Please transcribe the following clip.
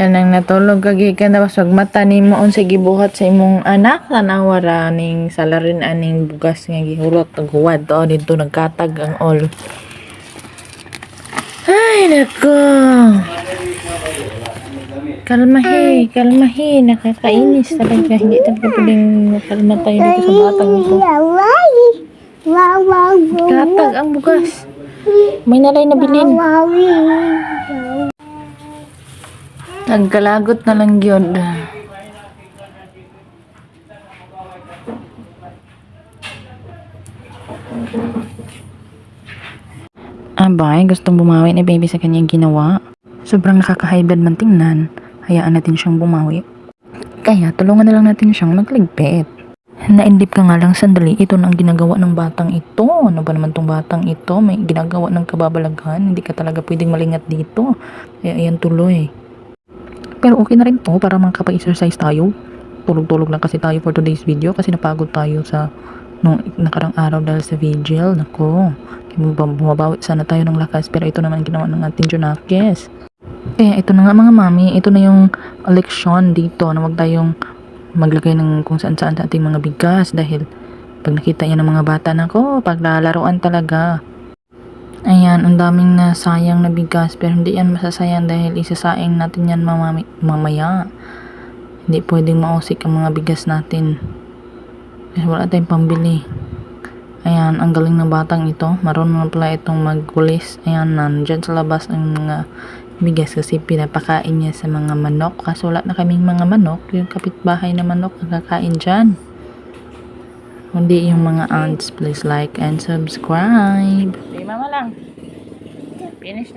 Kanang natulog kagi ka na basag mata nimo unsa gibuhat sa imong anak tanawa ra ning salarin aning bugas nga gihurot ug huwad to didto nagkatag ang all. Ay nako. Kalmahi, nakakainis talaga. Hindi talaga pwedeng makalma tayo dito sa batang ito. Katag ang bugas. May nalay na bilin. Nagkalagot na lang yun. Abay, gustong bumawi ni baby sa kanyang ginawa. Sobrang nakaka-high blood man tingnan. Hayaan natin siyang bumawi. Kaya tulungan na lang natin siyang magligpit. Naindip ka nga lang sandali, ito na ang ginagawa ng batang ito. Ano ba naman tong batang ito? May ginagawa ng kababalaghan. Hindi ka talaga pwedeng malingat dito. Kaya ayan tuloy. Pero okay na rin to para makapag-exercise tayo. Tulog-tulog lang kasi tayo for today's video kasi napagod tayo sa nung nakarang araw dahil sa vigil. Nako, bumabawi sana tayo ng lakas pero ito naman ginawa ng ating Junakis. Kaya ito na nga mga mami, ito na yung leksyon dito na wag tayong maglagay ng kung saan-saan sa ating mga bigas dahil pag nakita yan ng mga bata nako, paglalaruan talaga. Ayan, ang daming nasayang na bigas pero hindi yan masasayang dahil isasaing natin yan mamaya. Hindi pwedeng mausik ang mga bigas natin. Kasi wala tayong pambili. Ayan, ang galing ng batang ito. Marunong pala itong magkulis. Ayan, nandyan sa labas ang mga bigas kasi pinapakain niya sa mga manok. Kasi wala na kaming mga manok. Yung kapitbahay na manok ang kakain dyan. Kundi yung mga aunts, please like and subscribe. Mama lang. Finish